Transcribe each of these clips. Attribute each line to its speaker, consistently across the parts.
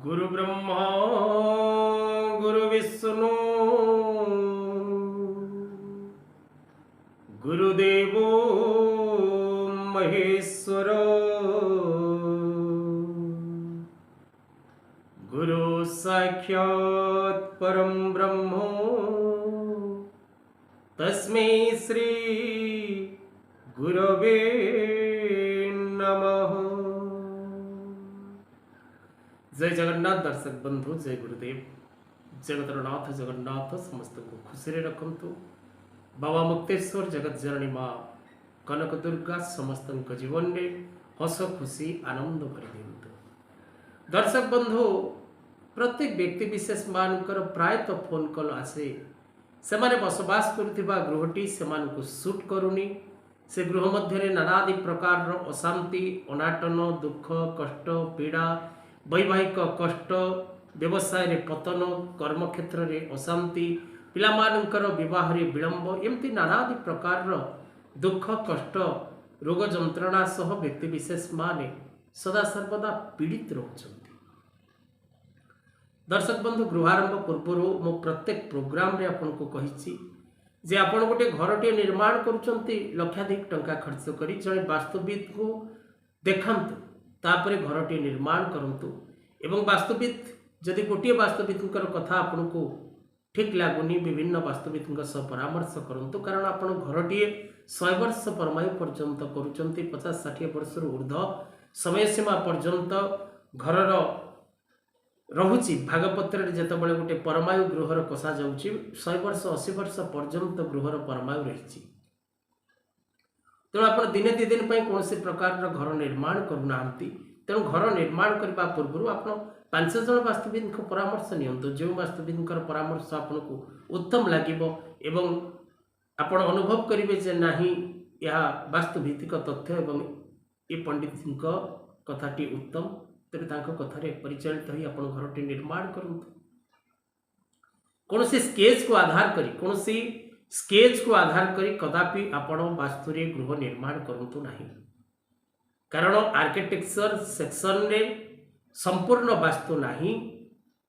Speaker 1: ଗୁରୁ ବ୍ରହ୍ମା ଗୁରୁ ବିଷ୍ଣୁ ଗୁରୁଦେବ ମହେଶ୍ୱର, ଗୁରୁ ସାକ୍ଷାତ ପରମ ବ୍ରହ୍ମ, ତସ୍ମୈ ଶ୍ରୀ ଗୁରବେ ନମଃ। ଜୟ ଜଗନ୍ନାଥ ଦର୍ଶକ ବନ୍ଧୁ, ଜୟ ଗୁରୁଦେବ। ଜଗତର ନାଥ ଜଗନ୍ନାଥ ସମସ୍ତଙ୍କୁ ଖୁସିରେ ରଖନ୍ତୁ। ବାବା ମୁକ୍ତେଶ୍ୱର, ଜଗତ ଜନନୀ ମା କନକ ଦୁର୍ଗା ସମସ୍ତଙ୍କ ଜୀବନରେ ହସ ଖୁସି ଆନନ୍ଦ ଭରି ଦିଅନ୍ତୁ। ଦର୍ଶକ ବନ୍ଧୁ, ପ୍ରତ୍ୟେକ ବ୍ୟକ୍ତି ବିଶେଷ ମାନଙ୍କର ପ୍ରାୟତଃ ଫୋନ୍ କଲ୍ ଆସେ, ସେମାନେ ବସବାସ କରୁଥିବା ଗୃହଟି ସେମାନଙ୍କୁ ସୁଟ୍ କରୁନି। ସେ ଗୃହ ମଧ୍ୟରେ ନାନାଦି ପ୍ରକାରର ଅଶାନ୍ତି, ଅନାଟନ, ଦୁଃଖ, କଷ୍ଟ, ପୀଡ଼ା, ବୈବାହିକ କଷ୍ଟ, ବ୍ୟବସାୟରେ ପତନ, କର୍ମକ୍ଷେତ୍ରରେ ଅଶାନ୍ତି, ପିଲାମାନଙ୍କର ବିବାହରେ ବିଳମ୍ବ, ଏମିତି ନାନାଦି ପ୍ରକାରର ଦୁଃଖ, କଷ୍ଟ, ରୋଗ ଯନ୍ତ୍ରଣା ସହ ବ୍ୟକ୍ତିବିଶେଷ ମାନେ ସଦାସର୍ବଦା ପୀଡ଼ିତ ରହୁଛନ୍ତି। ଦର୍ଶକ ବନ୍ଧୁ, ଗୃହାରମ୍ଭ ପୂର୍ବରୁ ମୁଁ ପ୍ରତ୍ୟେକ ପ୍ରୋଗ୍ରାମରେ ଆପଣଙ୍କୁ କହିଛି ଯେ ଆପଣ ଗୋଟିଏ ଘରଟିଏ ନିର୍ମାଣ କରୁଛନ୍ତି ଲକ୍ଷାଧିକ ଟଙ୍କା ଖର୍ଚ୍ଚ କରି, ଜଣେ ବାସ୍ତୁବିଦଙ୍କୁ ଦେଖାନ୍ତୁ, ତାପରେ ଘରଟିଏ ନିର୍ମାଣ କରନ୍ତୁ। ଏବଂ ବାସ୍ତୁବିଦ ଯଦି ଗୋଟିଏ ବାସ୍ତୁବିଦଙ୍କର କଥା ଆପଣଙ୍କୁ ଠିକ୍ ଲାଗୁନି, ବିଭିନ୍ନ ବାସ୍ତୁବିଦଙ୍କ ସହ ପରାମର୍ଶ କରନ୍ତୁ। କାରଣ ଆପଣ ଘରଟିଏ 100 ବର୍ଷ ପରମାୟୁ ପର୍ଯ୍ୟନ୍ତ କରୁଛନ୍ତି, 50-60 ବର୍ଷରୁ ଉର୍ଦ୍ଧ୍ୱ ସମୟ ସୀମା ପର୍ଯ୍ୟନ୍ତ ଘରର ରହୁଛି। ଭାଗପତ୍ରରେ ଯେତେବେଳେ ଗୋଟେ ପରମାୟୁ ଗୃହର କଷାଯାଉଛି, 100 ବର୍ଷ 80 ବର୍ଷ ପର୍ଯ୍ୟନ୍ତ ଗୃହର ପରମାୟୁ ରହିଛି। ତେଣୁ ଆପଣ ଦିନେ ଦୁଇ ଦିନ ପାଇଁ କୌଣସି ପ୍ରକାରର ଘର ନିର୍ମାଣ କରୁନାହାନ୍ତି। ତେଣୁ ଘର ନିର୍ମାଣ କରିବା ପୂର୍ବରୁ ଆପଣ 5 ଜଣ ବାସ୍ତୁବିଦଙ୍କ ପରାମର୍ଶ ନିଅନ୍ତୁ। ଯେଉଁ ବାସ୍ତୁବିଦଙ୍କର ପରାମର୍ଶ ଆପଣଙ୍କୁ ଉତ୍ତମ ଲାଗିବ ଏବଂ ଆପଣ ଅନୁଭବ କରିବେ ଯେ ନାହିଁ, ଏହା ବାସ୍ତୁଭିତ୍ତିକ ତଥ୍ୟ ଏବଂ ଏ ପଣ୍ଡିତଙ୍କ କଥାଟି ଉତ୍ତମ, ତେବେ ତାଙ୍କ କଥାରେ ପରିଚାଳିତ ହୋଇ ଆପଣ ଘରଟି ନିର୍ମାଣ କରନ୍ତୁ। କୌଣସି ସ୍କେଚକୁ ଆଧାର କରି, କୌଣସି ସ୍କେଚକୁ ଆଧାର କରି କଦାପି ଆପଣ ବାସ୍ତୁରେ ଗୃହ ନିର୍ମାଣ କରନ୍ତୁ ନାହିଁ। କାରଣ ଆର୍କିଟେକ୍ଚର ସେକ୍ସନରେ ସମ୍ପୂର୍ଣ୍ଣ ବାସ୍ତୁ ନାହିଁ।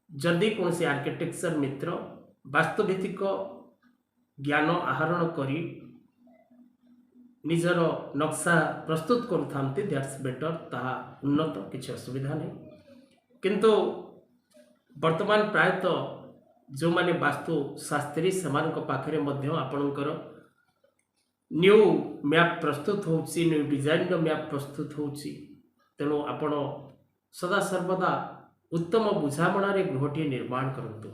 Speaker 1: ଯଦି କୌଣସି ଆର୍କିଟେକ୍ଚର ମିତ୍ର ବାସ୍ତୁଭିତ୍ତିକ ଜ୍ଞାନ ଆହରଣ କରି ନିଜର ନକ୍ସା ପ୍ରସ୍ତୁତ କରୁଥାନ୍ତି, that's better, ତାହା ଉନ୍ନତ, କିଛି ଅସୁବିଧା ନାହିଁ। କିନ୍ତୁ ବର୍ତ୍ତମାନ ପ୍ରାୟତଃ ଯେଉଁମାନେ ବାସ୍ତୁ ଶାସ୍ତ୍ରୀ, ସେମାନଙ୍କ ପାଖରେ ମଧ୍ୟ ଆପଣଙ୍କର ନ୍ୟୁ ମ୍ୟାପ୍ ପ୍ରସ୍ତୁତ ହେଉଛି, ନ୍ୟୁ ଡିଜାଇନର ମ୍ୟାପ୍ ପ୍ରସ୍ତୁତ ହେଉଛି। ତେଣୁ ଆପଣ ସଦାସର୍ବଦା ଉତ୍ତମ ବୁଝାମଣାରେ ଗୃହଟିଏ ନିର୍ମାଣ କରନ୍ତୁ।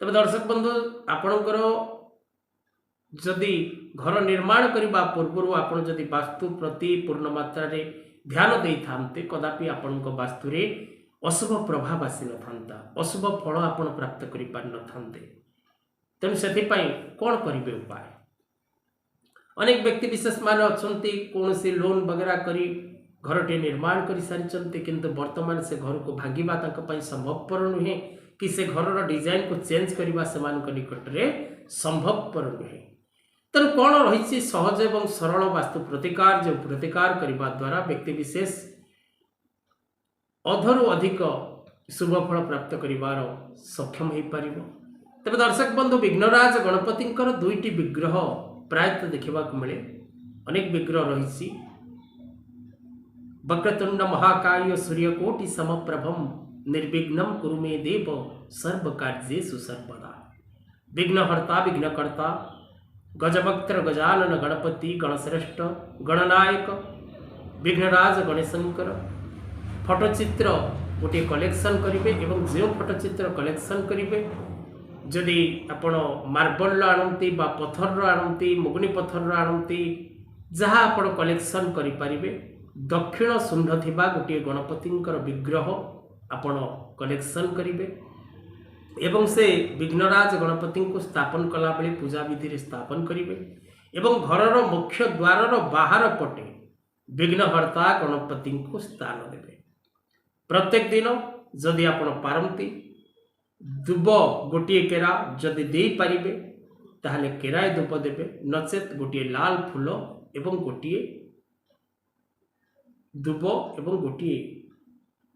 Speaker 1: ତେବେ ଦର୍ଶକ ବନ୍ଧୁ, ଆପଣଙ୍କର ଯଦି ଘର ନିର୍ମାଣ କରିବା ପୂର୍ବରୁ ଆପଣ ଯଦି ବାସ୍ତୁ ପ୍ରତି ପୂର୍ଣ୍ଣ ମାତ୍ରାରେ ଧ୍ୟାନ ଦେଇଥାନ୍ତେ, କଦାପି ଆପଣଙ୍କ ବାସ୍ତୁରେ ଅଶୁଭ ପ୍ରଭାବ ଆସିନଥାନ୍ତା, ଅଶୁଭ ଫଳ ଆପଣ ପ୍ରାପ୍ତ କରିପାରିନଥାନ୍ତେ। ତେଣୁ ସେଥିପାଇଁ କ'ଣ କରିବେ ଉପାୟ? ଅନେକ ବ୍ୟକ୍ତି ବିଶେଷ ମାନେ ଅଛନ୍ତି, କୌଣସି ଲୋନ୍ ବଗେରା କରି ଘରଟିଏ ନିର୍ମାଣ କରିସାରିଛନ୍ତି, କିନ୍ତୁ ବର୍ତ୍ତମାନ ସେ ଘରକୁ ଭାଙ୍ଗିବା ତାଙ୍କ ପାଇଁ ସମ୍ଭବପର ନୁହେଁ କି ସେ ଘରର ଡିଜାଇନକୁ ଚେଞ୍ଜ କରିବା ସେମାନଙ୍କ ନିକଟରେ ସମ୍ଭବପର ନୁହେଁ। ତେଣୁ କ'ଣ ରହିଛି ସହଜ ଏବଂ ସରଳ ବାସ୍ତୁ ପ୍ରତିକାର, ଯେଉଁ ପ୍ରତିକାର କରିବା ଦ୍ୱାରା ବ୍ୟକ୍ତିବିଶେଷ ଅଧରୁ ଅଧିକ ଶୁଭଫଳ ପ୍ରାପ୍ତ କରିବାର ସକ୍ଷମ ହୋଇପାରିବ? ତେବେ ଦର୍ଶକ ବନ୍ଧୁ, ବିଘ୍ନରାଜ ଗଣପତିଙ୍କର ଦୁଇଟି ବିଗ୍ରହ ପ୍ରାୟତଃ ଦେଖିବାକୁ ମିଳେ। ଅନେକ ବିଗ୍ରହ ରହିଛି। ବକ୍ରତୁଣ୍ଡ ମହାକାୟ ସୂର୍ଯ୍ୟକୋଟି ସମପ୍ରଭମ, ନିର୍ବିଘ୍ନମ କୁରୁ ମେ ଦେବ ସର୍ବକାର୍ଯ୍ୟେଷୁ ସର୍ବଦା। ବିଘ୍ନହର୍ତ୍ତା ବିଘ୍ନକର୍ତ୍ତା ଗଜବକ୍ତ୍ର ଗଜାନନ ଗଣପତି, ଗଣଶ୍ରେଷ୍ଠ ଗଣନାୟକ ବିଘ୍ନରାଜ ଗଣେଶଙ୍କର ଫଟୋଚିତ୍ର ଗୋଟିଏ କଲେକ୍ସନ୍ କରିବେ। ଏବଂ ଯେଉଁ ଫଟୋଚିତ୍ର କଲେକ୍ସନ୍ କରିବେ, ଯଦି ଆପଣ ମାର୍ବଲର ଆଣନ୍ତି ବା ପଥରର ଆଣନ୍ତି, ମୁଗୁନି ପଥରର ଆଣନ୍ତି, ଯାହା ଆପଣ କଲେକ୍ସନ୍ କରିପାରିବେ, ଦକ୍ଷିଣ ଶୁଣ୍ଢ ଥିବା ଗୋଟିଏ ଗଣପତିଙ୍କର ବିଗ୍ରହ ଆପଣ କଲେକ୍ସନ୍ କରିବେ ଏବଂ ସେ ବିଘ୍ନରାଜ ଗଣପତିଙ୍କୁ ସ୍ଥାପନ କଲାବେଳେ ପୂଜାବିଧିରେ ସ୍ଥାପନ କରିବେ ଏବଂ ଘରର ମୁଖ୍ୟ ଦ୍ୱାରର ବାହାର ପଟେ ବିଘ୍ନହର୍ତ୍ତା ଗଣପତିଙ୍କୁ ସ୍ଥାନ ଦେବେ। ପ୍ରତ୍ୟେକ ଦିନ ଯଦି ଆପଣ ପାରନ୍ତି, ଦୁବ ଗୋଟିଏ କେରା ଯଦି ଦେଇପାରିବେ ତାହେଲେ କେରାଏ ଦୁବ ଦେବେ, ନଚେତ୍ ଗୋଟିଏ ଲାଲ ଫୁଲ ଏବଂ ଗୋଟିଏ ଦୁବ ଏବଂ ଗୋଟିଏ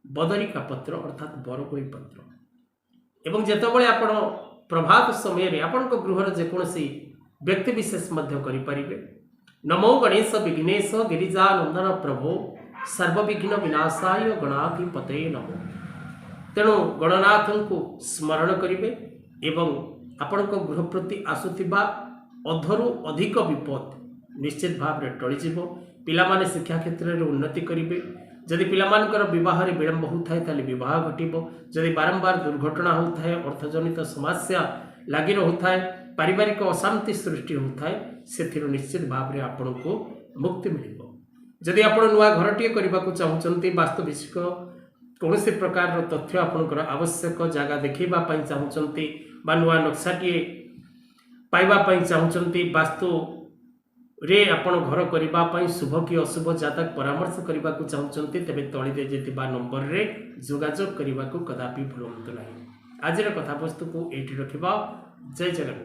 Speaker 1: ବଦରିକା ପତ୍ର ଅର୍ଥାତ୍ ବରକୋଳି ପତ୍ର। ଏବଂ ଯେତେବେଳେ ଆପଣ ପ୍ରଭାତ ସମୟରେ ଆପଣଙ୍କ ଗୃହର ଯେକୌଣସି ବ୍ୟକ୍ତିବିଶେଷ ମଧ୍ୟ କରିପାରିବେ, ନମୋ ଗଣେଶ ବିଘ୍ନେଶ ଗିରିଜାନନ୍ଦନ ପ୍ରଭୋ ସର୍ବବିଘ୍ନ ବିନାଶାୟ ଗଣାଧିପତେ ନମୋ। ତେଣୁ ଗଣନାଥଙ୍କୁ ସ୍ମରଣ କରିବେ ଏବଂ ଆପଣଙ୍କ ଗୃହ ପ୍ରତି ଆସୁଥିବା ଅଧରୁ ଅଧିକ ବିପଦ ନିଶ୍ଚିତ ଭାବରେ ଟଳିଯିବ। ପିଲାମାନେ ଶିକ୍ଷା କ୍ଷେତ୍ରରେ ଉନ୍ନତି କରିବେ। ଯଦି ପିଲାମାନଙ୍କର ବିବାହରେ ବିଳମ୍ବ ହେଉଥାଏ, ତାହେଲେ ବିବାହ ଘଟିବ। ଯଦି ବାରମ୍ବାର ଦୁର୍ଘଟଣା ହେଉଥାଏ, ଅର୍ଥଜନିତ ସମସ୍ୟା ଲାଗି ରହୁଥାଏ, ପାରିବାରିକ ଅଶାନ୍ତି ସୃଷ୍ଟି ହେଉଥାଏ, ସେଥିରୁ ନିଶ୍ଚିତ ଭାବରେ ଆପଣଙ୍କୁ ମୁକ୍ତି ମିଳିବ। ଯଦି ଆପଣ ନୂଆ ଘରଟିଏ କରିବାକୁ ଚାହୁଁଛନ୍ତି, ବାସ୍ତୁବିଷୟକ କୌଣସି ପ୍ରକାରର ତଥ୍ୟ ଆପଣଙ୍କର ଆବଶ୍ୟକ, ଜାଗା ଦେଖାଇବା ପାଇଁ ଚାହୁଁଛନ୍ତି ବା ନୂଆ ନକ୍ସାଟିଏ ପାଇବା ପାଇଁ ଚାହୁଁଛନ୍ତି, ବାସ୍ତୁରେ ଆପଣ ଘର କରିବା ପାଇଁ ଶୁଭ କି ଅଶୁଭ ଜାତକ ପରାମର୍ଶ କରିବାକୁ ଚାହୁଁଛନ୍ତି, ତେବେ ତଳେ ଦିଆଯାଇଥିବା ନମ୍ବରରେ ଯୋଗାଯୋଗ କରିବାକୁ କଦାପି ଭୁଲନ୍ତୁ ନାହିଁ। ଆଜିର କଥାବସ୍ତୁକୁ ଏଇଠି ରଖିବା। ଜୟ ଜଗନ୍ନାଥ।